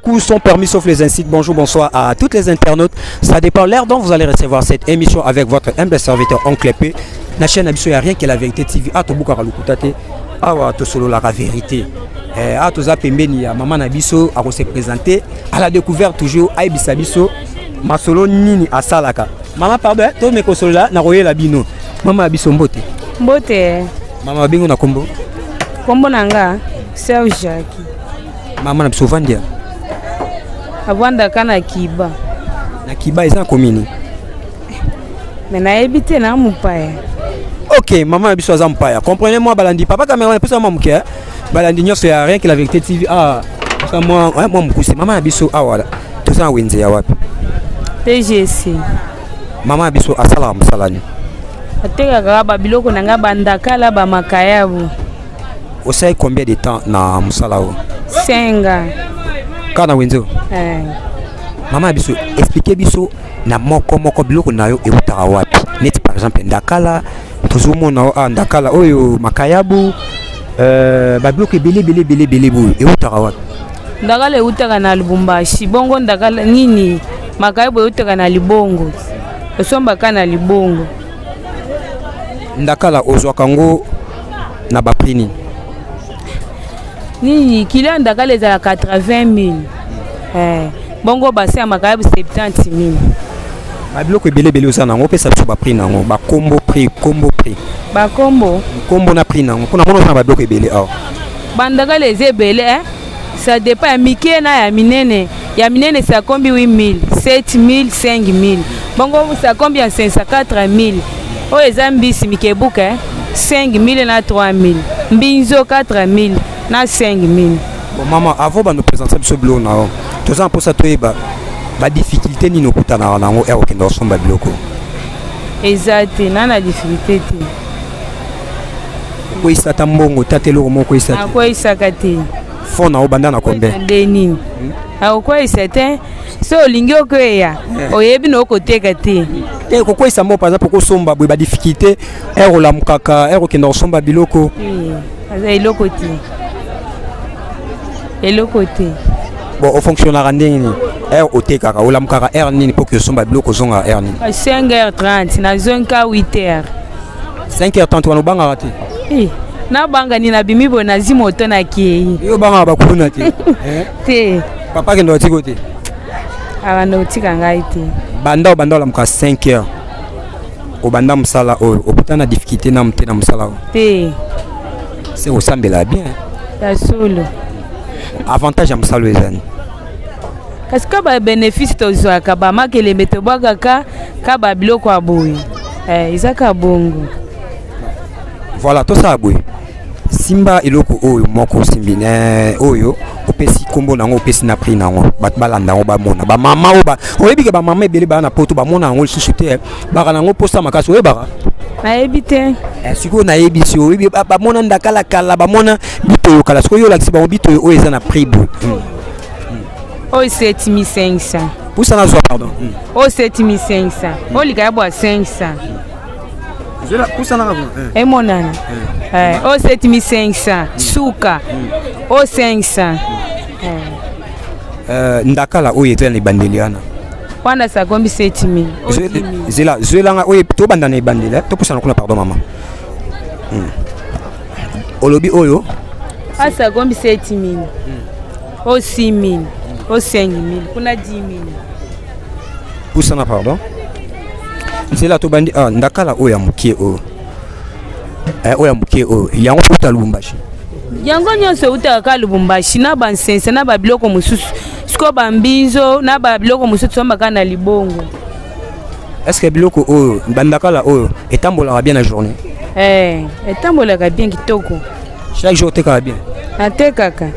Coups sont permis sauf les incites. Bonjour, bonsoir à toutes les internautes. Ça dépend l'heure dont vous allez recevoir cette émission avec votre humble serviteur Oncle P. La chaîne Abiso, il n'y a rien que la vérité TV. Ah, tobuka lokuta te. Awa tosolo la vérité. Eh, ah, toza pembeni ya maman na biso a se présenter à la découverte toujours ayebisa biso masolo nini asalaka. Maman pardon, eh, to meko solola na koyela bino. Maman na biso mbote. Mbote. Maman bingo na kombo. Kombo na nga Serge Jacques. Mama na biso ovandi avandaka na Kiba. Na Kiba eza na commune? Me nayebi te, na mopaya. Ok, mama na biso aza mopaya. Comprenez moi balandi, papa caméraman epesa mwa moke balandi nyonso ya Rien que la vérité TV. Ah, mwa mwa mokuse. Mama na biso, awa toza na wenze ya wapi? TGC. Mama na biso asalaka mosala nini? Atekaka babiloko na ngai, bandakala, bamakayabu. Osali combien de temps na mosala oyo? Senga. Kaka na wenze oyo? Eh. Mama na biso, explique biso na moko moko biloko na yo eutaka wapi. Neti par exemple ndakala tozomona o ah, ndakala oyo, makayabu, babiloko ebele ebele ebele ebele boyo eutaka wapi? Ndakala eutaka na Lubumbashi. Bongo ndakala nini, makayabu eutaka na Libongo, osombaka na Libongo. Ndakala ozwaka yango na baprix nini? Nini, kilo ya ndakala ezalaka 80 000, eh, bongo base ya makayabu 70 000. Babiloko ebele ebele oza nango, opesa biso baprix nango, bakombo, prix, kombo, prix. Bakombo. Kombo na prix nango, mpona mona oza na babiloko ebele awa. Bandakala eza ebele, eh? Ça dépend ya mike na ya minene. Ya minene sakombi 8000, 7000, 5000. Bongo sakombi ya 504 000. Oyo eza mbisi mikebuka, eh? 5000 na 3000, mbinzo 4000 na 5000. Bon mama, avant bando présenter biso biloko na yo, toza na mposa toyeba badifficulté nini okutanaka nango ere okenda kosomba biloko. Eza te, na difficulté te. Okweyisa ata mbongo tata eloko moko okweyisa te? Akweyisaka te. Fond na obanda na combien? Nde nini, akokweyisa te. So olingi okweya, oyebi na okoteka te. Te, kokweyisa mbongo, par exemple okosomba boye, badifficulté ere olamukaka, ere okenda kosomba biloko. Aza eloko te, eloko te. Bon, ofonctionnaka ndenge nini ere otekaka? Olamukaka heure nini mpo ke osomba biloko? Ozongaka heure nini? 5 h 30, nazongi ka 8 heures. 5 h 30 wana obangaka te? Eh, nabanga nini? Nabimi boye, nazwi moto, nakei. Yo obangaka bakuluna te? Te. Papa akende otiko te? Abanda kotika ngai te. Banda obanda olamuka 5 heures, obanda mosala oyo, okutana na difficulté na te na mosala oyo? Te. Se osambela bien? Ya solo. Avantage ya mosala oyo ezani? Kasi ka babénéfice tozwaka, bamakelembe tobwakaka ka babiloko ya boye, eh, eza ka bongo. Voilà, tosala boye. Simba eloko oyo moko osimbi oyo, opesi nkombo nango, opesi na prix nango, bato balanda yango, bamona bamama oyo oyebi ke bamama ebele baya na Poto, bamona yango lisusu te, baka nango mposa makasi. Oyebaka? Nayebi te. Sikoyo nayebi si oyebi. Bamona ndakala kala, bamona bitoyo kala. Sikoyo yo olakisi bango bitoyo oyo eza na prix boye. Oyo 7500. Pusa nazwa, pardon. Oyo 7500, oyo likaya bwa 500. Emonana, oyo 7500, suka oyo 500. Ndakala oyo eza na ebandeli wana? Wana sakombi 7000. Zela, zwelanga oyo, tobanda na ebandeli, topusana kuna. Pardon mama. Olobi oyo? Asakombi 7000, oyo 6000, oyo 5000, kuna 10000. Pusana, pardon. Nzela, tobandi. Ah, ndakala oyo ya mokie oyo, oyo ya mokie oyo, yango uta Lubumbashi? Yango nyonso eutaka kaka Lubumbashi, na bansense na babiloko mosusu. Sikoyo bambinzo na babiloko mosusu tosombaka na Libongo. Est ce que biloko oyo, bandakala oyo, etambolaka bien na journée? Eh, etambolaka bien kitoko. Chaque jour otekaka bien? Natekaka.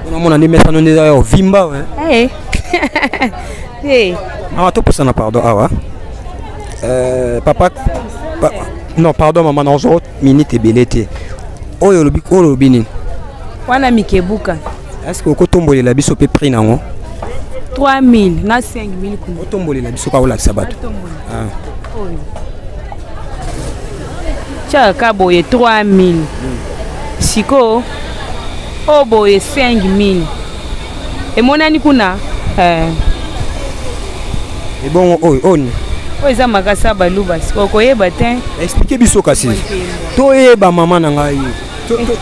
Onamona nde mesano nde eza ya ovimba. Eh. Eh. Mama, topusana, pardon, awa. Papa pa, non, pardon mama, nazwa minute ebele te. Oyo olobi, oyo olobi nini? Wana mikebuka. Est ce que okotombolela biso mpe prix nango? 3000 na 5000 kuna. Otombolela biso kaka, olakisa bato. Ah. Tiaka boye 3000, sikoyo oyo boye 5000. Emonani kuna, eh. Ebongo oyo, oyo nini? Oyo eza makasi ya baluba, sikoyo koyeba te. Explique biso kasi toyeba, mama na ngai.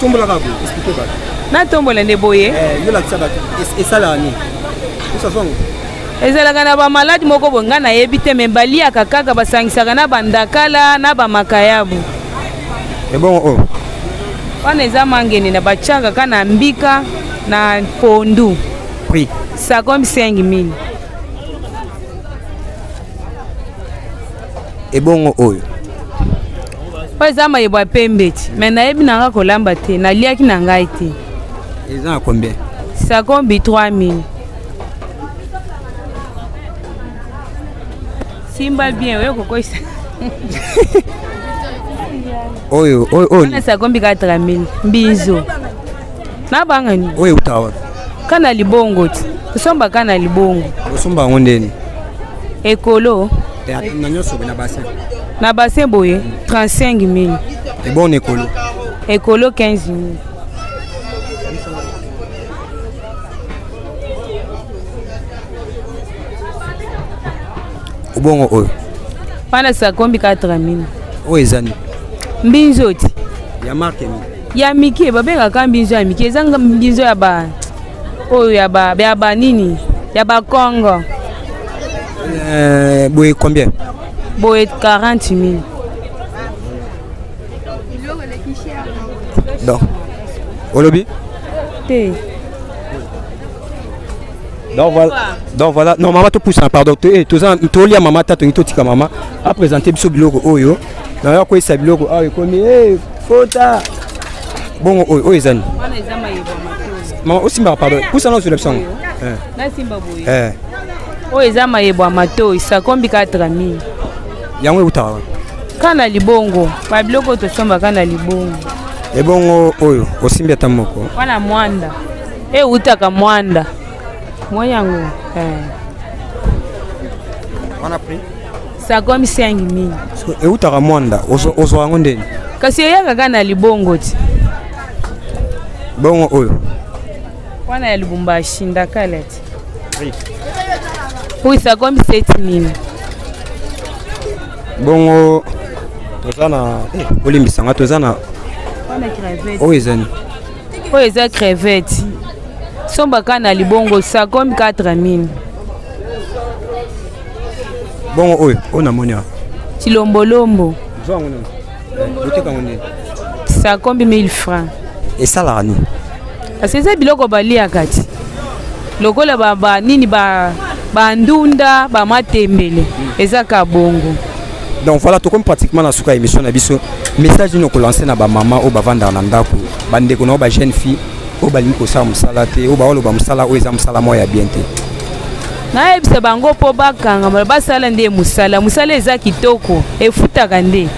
Tombolaka boye, explique bato. Natombola nde boye. Yo lakisa bato esalaka nini, osazwango. Ezalaka na bamaladi moko boye, ngai nayebi te, me baliaka kaka, basangisaka na bandakala na bamakayabu. Ebongo oyo? Wana eza mangene na batiaka kaka na mbika na pondu. Prix? Sakombi 5000. Ebongo oyo? Oyo eza mayebo ya pembe ti, me nayebi na nga kolamba te, naliaki na ngai te. Eza na combien? Sakombi 3000. Simba bien, oyo kokoisa. Oyo, oyo, oyo? Wana sakombi 4000, mbinzo nabanga nini. Oyo eutaka wapi? Kana libongo ti, tosomba na libongo. Osomba yango ndeni? Ekolo. Na nyonso na bassin? Na bassin boye 35 000. Ebongo ekolo? Ekolo 15 000. Obongo oyo? Wana sakombi 4000. Oyo eza nini? Mbinzo ti. Ya marque nini? Ya mike, babengaka mbinzo ya mike. Eza mbinzo ya ba oyo ya ba ya banini, ya bakongo. Boye combien? Boye 40 000. Donc olobi te. Donc voilà, donc voilà. Non mama, topusana, pardon. Toza tolia mama ta, tongi totika mama aprésente biso biloko oyo naya koyesa biloko awa ekomi fota. Bongo oyo, oyo eza nini? Wana eza mayebo ya matoi. Mama, osimbaka, pardon, pusana, ozwela biso yango. Nasimba boye. Oyo eza mayebo ya matoi, sakombi 4000. Yango eutaka wapi? Ka na libongo, babiloko oyo tosombaka na libongo. Ebongo oyo osimbi ata moko? Wana mwanda, eutaka mwanda mwa yango, eh. Wana prix? Sakombi 5000. Eutaka mwanda, ozwa yango ndeni? Kasi eyaka kaka na libongo ti. Bongo oyo? Wana ya Lubumbashi, ndakala ti. Oyo sakombi 7000. Bongo toza na olimbisanga, toza na Wana crevette. Oyo eza nini? Oyo eza crevette, sombaka na libongo, sakombi 4000. Bongo oyo, oyo namoni awa? Chilombolombo. Zwa yango nini, oteka yango nini? Sakombi 1000 francs. Esalaka nini? Parce eza biloko baliaka ti, lokola banini, bandunda, bamatembele, eza ka bongo. Donc voilà, tokomi pratiquement na suka ya émission na biso. Message nini okolance na bamama oyo bavandaka na ndako, bandeko na oyo, bajeune fille oyo balingi kosala mosala te, oyo baoloba mosala oyo eza mosala moko ya bien te? Nayebisa bango mpo bakanga, basala nde mosala. Mosala eza kitoko, efutaka nde,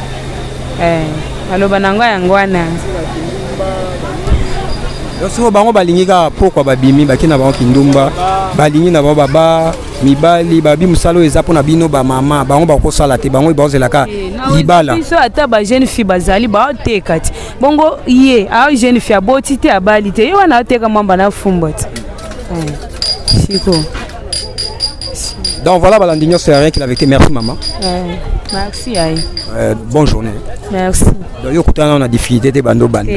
eh, maloba na ngai yango wana. Soko bango balingi kaka pokwa, babimi, bake na bango kindumba, balingi na bango baba mibali, babi mosala oyo eza mpona bino bamama, bango bakosala te, bango baozelaka libala. Biso ata bajeune fille bazali baoteka ti bongo, ye a jeune fille aboti te, abali te, ye wana aoteka mwamba na fumba ti siko. Donc voilà, balandi nyonso ya Rien que la vérité, merci maman. Merci aye. Bonne journée. Merci. Donc yo kutana na difficulté te, bando banda.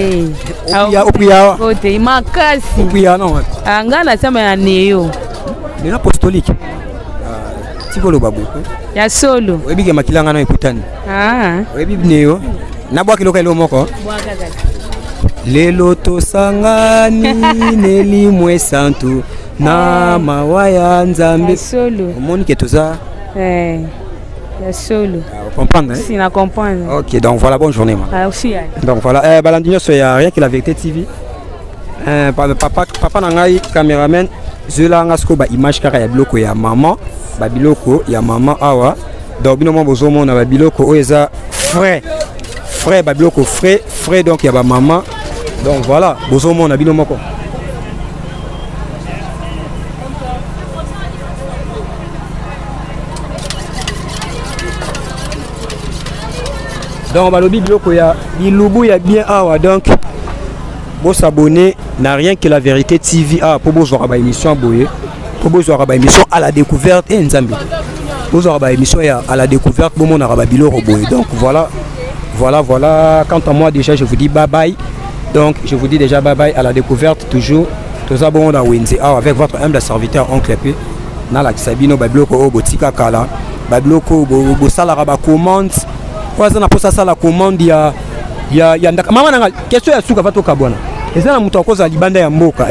Opriya? Ote makasi. Opriya non? Nga nasamba ya neyo. Lelo apostolique, tikoloba boye. Ya solo. Oyebi ke makila nga na ekutani. Oyebi neyo, nabwaki eloko elo moko. Lelo tosangani nelimwe santu na mawa ya Nzambe. Solo. Omoni ke toza. Ya solo. Ah, comprendre, hein? Si na comprendre. Ok, donc voilà, bonne journée moi. Ah, aussi. Donc voilà, balandi nyonso ya Rien que la vérité TV. Papa papa na ngai cameraman zwela nga sikoyo ba image kaka ya biloko ya mama, ba biloko ya mama awa. Donc bino mwa bozomona ba biloko oyo eza frais. Frais ba biloko frais, frais donc ya ba mama. Donc voilà, bozomona bino moko. Donc balobi biloko ya bilubu ya bien awa, donc bosabonner na Rien que la vérité TV awa mpo bozwaka ba émission boye, mpo bozwaka ba émission à la découverte e Nzambe, bozwaka ba émission ya à la découverte, bomonaka ba biloko boye. Donc voilà, voilà, voilà. Quant à moi déjà, je vous dis bye bye. Donc je vous dis déjà bye bye, à la découverte toujours. Toza bongo na wenze awa avec votre humble serviteur Oncle P. Nalakisa bino ba biloko oyo botika kala, ba biloko oyo bosalaka ba commande. Oyo aza na mposa asala commande ya ndaka. Mama nanga, question ya suka va tokabwana. Eza na moto akozala libanda ya mboka,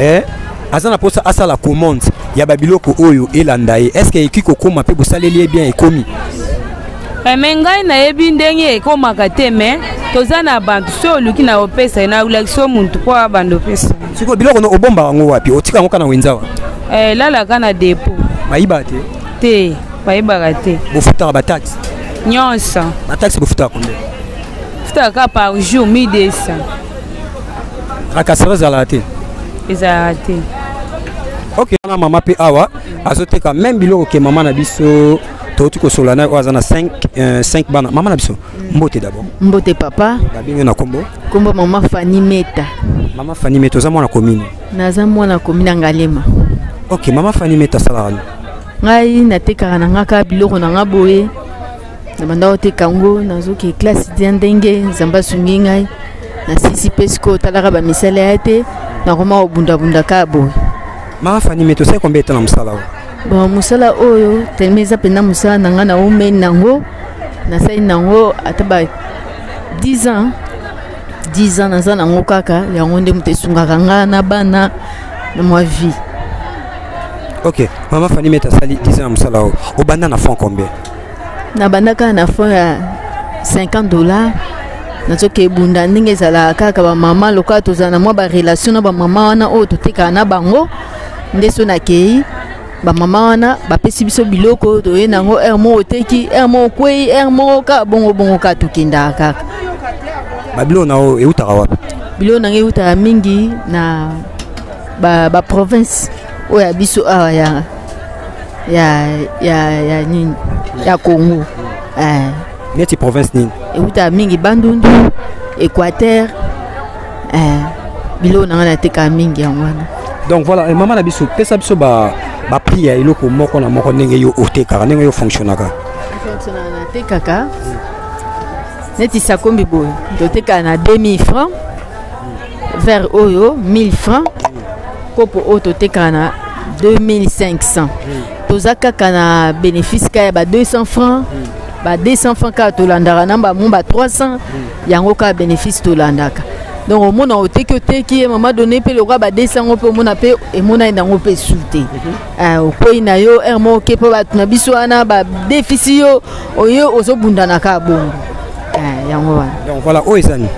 aza na mposa asala commande ya ba biloko oyo elanda ye. Est-ce que ekoki kokóma mpe bosaleli ye bien ekomi? Mais ngai nayebi ndenge ekomaka te, mais toza na bantu so oluki na opesa, nalakisi yo muntu mpo abanda opesa. Sikoyo biloko no obombaka yango wapi? Otika yango kaka na wenze awa? Elalaka na dépôt. Bayibaka te? Te, bayibaka te. Bofutaka bataxe? Nyonso. Bataxe bofutaka combien? Futaka par jour 1200. Tracasserie ezalaka te? Ezalaka te. Ok, wana mama mpe awa azoteka même biloko ke mama na biso touti kosola na ye oyo aza na 5 bana. Mama na biso, mbote d'abord. Mbote papa. Babengi na kombo? Kombo mama Fani Meta. Mama Fani Meta, oza mwana commune? Naza mwana commune ya Ngalema. Ok, mama Fani Meta, asalaka nini? Ngai natekaka na nga kaka biloko na nga boye. Na banda koteka yango, nazoki classe dia ndenge Nzambe asungi ngai. Nasisi mpe sikoyo otalaka bamisala ya te, nakoma kobundabunda kaka boye. Mama Fani Meta, osali combien de temps na mosala oyo? Bon, mosala oyo telema eza mpenza mosala na ngai, naumeli nango, nasali nango ata ba 10 ans, 10 ans naza nango kaka. Yango nde moto esungaka nga na bana na mwa vie. Ok, mama Fani Meta asali 10 ans na mosala oyo. Obanda na fond combien? Nabanda kaka na fond ya 50 dollars. Nazoki ebunda ndenge ezalaka kaka bamama, lokola tozala na mwa barelation na bamama wana oyo totekaka na bango, nde so nakei bamama wana bapesi biso biloko, toye nango. Heure moko oteki, heure moko okwei, heure moko kaka bongo bongo, kaka tokendaka kaka. Babiloko na oyo eutaka wapi? Biloko na ngai eutaka mingi na baprovince ba oyo ya biso awa ya nini, ya Congo. Neti province nini? Eutaka mingi Bandundu, Équateur. Biloko na ngai natekaka mingi yango wana. Donc voilà, mama na biso, pesa biso ba baprix ya eloko moko na moko, ndenge yo otekaka, ndenge yo fonctionnaka. Fonctionnaka, natekaka neti sakombi boye, totekaka na 2000 francs. Verre oyo 1000 francs, kopo oyo totekaka na 2500. Toza kaka na bénéfice kaka ya ba 200 francs, ba 200 francs kaka tolandaka na bamo ba 300, yango kaka bénéfice tolandaka. Donc omona oteki, oteki mama donné mpe lokwa ba 200 ngo mpe omona mpe emonani nango mpe su te. Okwei na yo heure moko oke mpo bato na biso wana badefisi yo, oyo ozobundana kaka bongo. Yango wana. Donc voilà, oyo eza nini?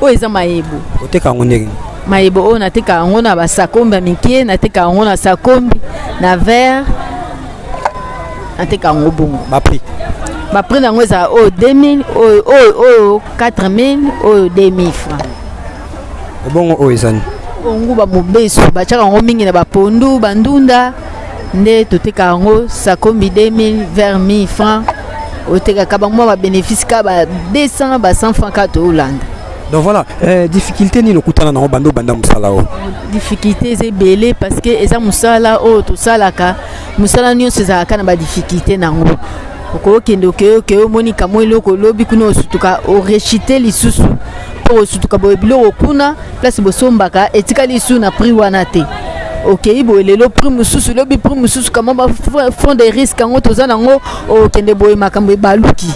Oyo eza mayebo. Oteka yango ndenge? Mayebo oyo nateka yango na basakombi ya mike, nateka yango na sakombi, na verre, nateka yango bongo. Baprix? Baprix na yango ezala oyo 2000, oyo 4000, oyo 2000 francs. Ebongo oyo eza nini? Oyo nguba mobesu, batiaka yango mingi na bapondu, bandunda, nde toteka yango sakombi 2000, verre 1000 francs. Otekaka bango mwa babénéfice kaka ba 200, ba 100 francs kaka toolanda. Donc voilà, difficulté nini okutana nango banda obanda mosala oyo? Difficulté eza ebele, parce que eza mosala oyo tosalaka, mosala nyonso ezalaka na badifficulté nango. Okokende, okeye, okeye, omoni kamwa eloko, olobi kuna osutuka, orechite lisusu mpo osutuka boye, biloko kuna place bosombaka etikali lisusu na prix wana te. Okei boye lelo prix mosusu, lobi prix mosusu, kama ba fonds de risque yango toza nango. Okende boye, makambo ebaluki,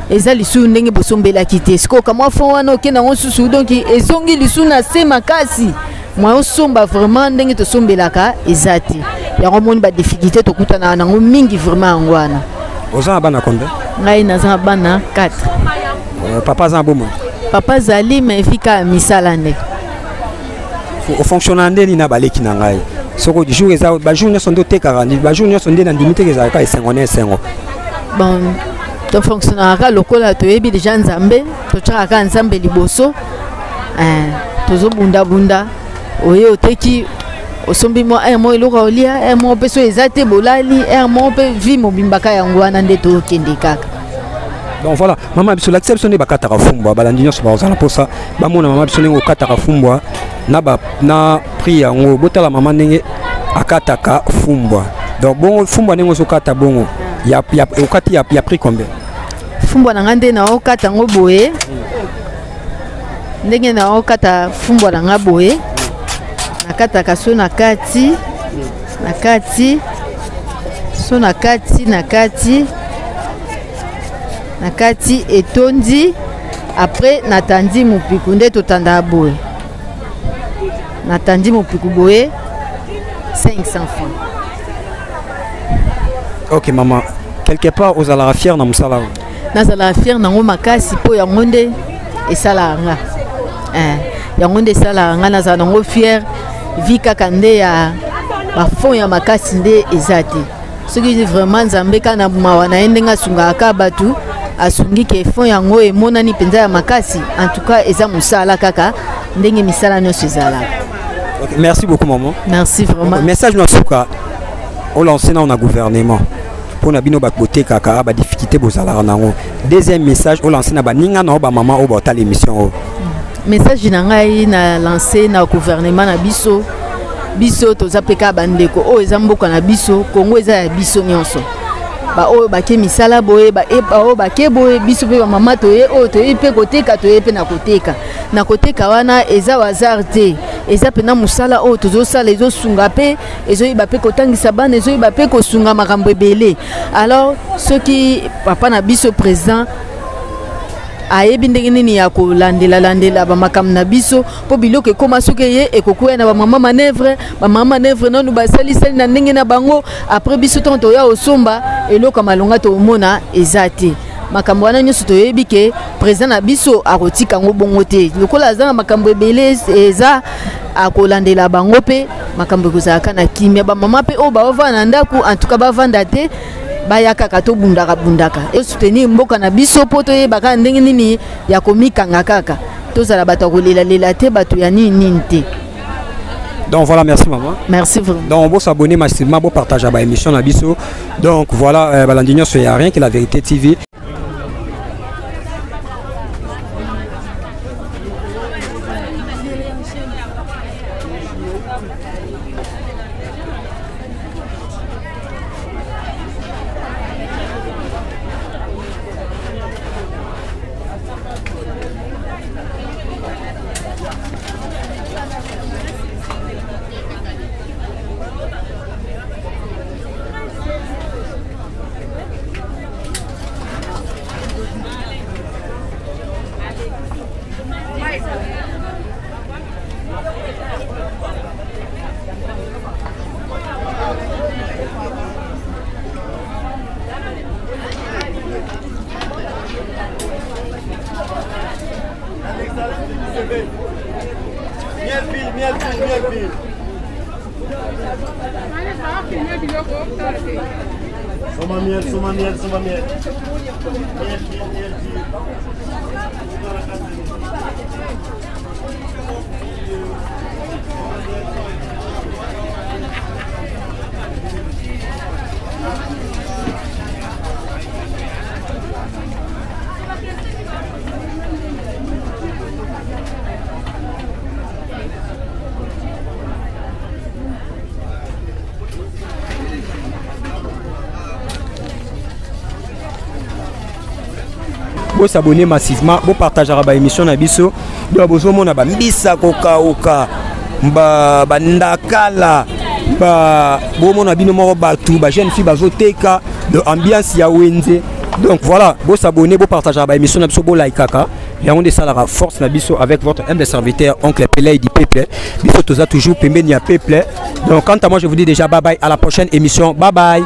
eza lisusu ndenge bosombelaki te. Sikoyo kamwa fond wana okende yango susu, donc ezongi lisusu na se makasi, moyen osomba vraiment ndenge tosombelaka eza te. Yango omoni badifficulté tokutanaka nango mingi vraiment, yango wana. Oza na bana combien? Ngai naza na bana 4. Papa aza na bomoi? Papa azali, mais fika misala nde. Ofonctionna nde nini na baleki na ngai? Soko jour eza, bajour nyonso nde otekaka, bajour nyonso nde nandimi teke ezalaka esengo na esengo. Bon, tofonctionnaka lokola toyebi deja Nzambe, totyaka kaka Nzambe liboso. Tozobundabunda, oye oteki, osombi mwa un mwa eloko ya olia, un mwa mpe so eza te bolali, un mwa mpe vie mobimbaka yango wana nde tokende kaka. Donc voilà, mama biso, lakisa biso nde bakataka fumbwa. Balandi nyonso bazala mposa bamona mama biso ndenge okataka fumbwa na, ba, na prix yango. Botala mama ndenge akataka fumbwa. Donc bongo fumbwa ndenge ozokata bongo ya, ya, okati ya, ya prix combien? Fumbwa na ngai nde naokata yango boye, ndenge naokata fumbwa na ngai boye, nakataka so na kati, na kati, so na kati, na kati, na kati, etondi. Après natandi mopiku nde totandaka boye, natandi mopiku boye, 500 francs. Ok mama, quelque part ozalaka fière na mosala oyo? Nazalaka fière nango makasi, mpo yango nde esalaka nga. Yango nde esalaka nga, nazala nango fière. Vi kaka nde ya bafond ya makasi nde eza te. Soki vraiment Nzambe kaka na mawa na ye, ndenge asungaka kaka bato, asungi ke fond yango emonani mpenza ya makasi. En tout cas eza mosala kaka ndenge misala nyonso ezalaka. Okay, merci beaucoup maman. Merci vraiment. Okay, message na suka olance nao na gouvernement mpona bino bato botekaka, badifficulté bozalaka nango. Deuxième message olance na baninga na yo bamama oyo baotala émission oyo. Message na ngai na lance na gouvernement na biso, biso toza mpe kaka bandeko. Oyo eza mboka na biso, Kongo eza ya biso nyonso. Baoyo bake misala boye, baoyo bake boye, biso mpe bamama toye oyo toyebi mpe koteka, toye mpe na koteka. Na koteka wana eza hasard te, eza mpena mosala oyo tozosala, ezosunga mpe ezoyeba mpe kotangisa bana, ezoyeba mpe kosunga makambo ebele. Alors soki papa na biso président ayebi ndenge nini ya kolandela-landela bamakambo na biso, mpo biloko ekóma, soki eye ekokwea na bamama manœuvre, bamama manœuvre nanu basalisali na ndenge na bango, après biso ntango toya osomba eloko ya malonga tomona eza te. Makambo wana nyonso toyebi ke président na biso akotika yango bongo te. Lokola aza na makambo ebele, eza akolandela bango mpe makambo ekozalaka na kimia. Bamama mpe oyo baovanda na ndako, en tout cas bavanda te, baya kaka tobundaka bundaka, esoutenir mboka na biso, mpo toyeba kaka ndenge nini ya komikanga kaka, tozala bato ya kolelalela te, bato ya nini nini te. Donc voilà, merci maman. Merci vraiment. Donc on va s'abonner massivement pour partager la émission na biso. Donc voilà, balandi nyonso ya Rien que la vérité TV. Miel pile, miel pile. Soma miel, soma miel, soma miel. Miel pile, miel pile. Bosabonner massivement, bopartageaka baémission na biso. Donc bozomona bambisa kokauka, bandakala, bomona bino moko bato, bajeune fille bazoteka de ambiance ya wenze. Donc voilà, bosabonner, bopartageaka baémission na biso, bolaikaka yango nde esalaka force na biso. Avec votre humble serviteur, oncle Pelay du peuple, biso toza toujours pembeni ya peuple. Donc quant à moi, je vous dis déjà bye bye, à la prochaine émission, bye bye.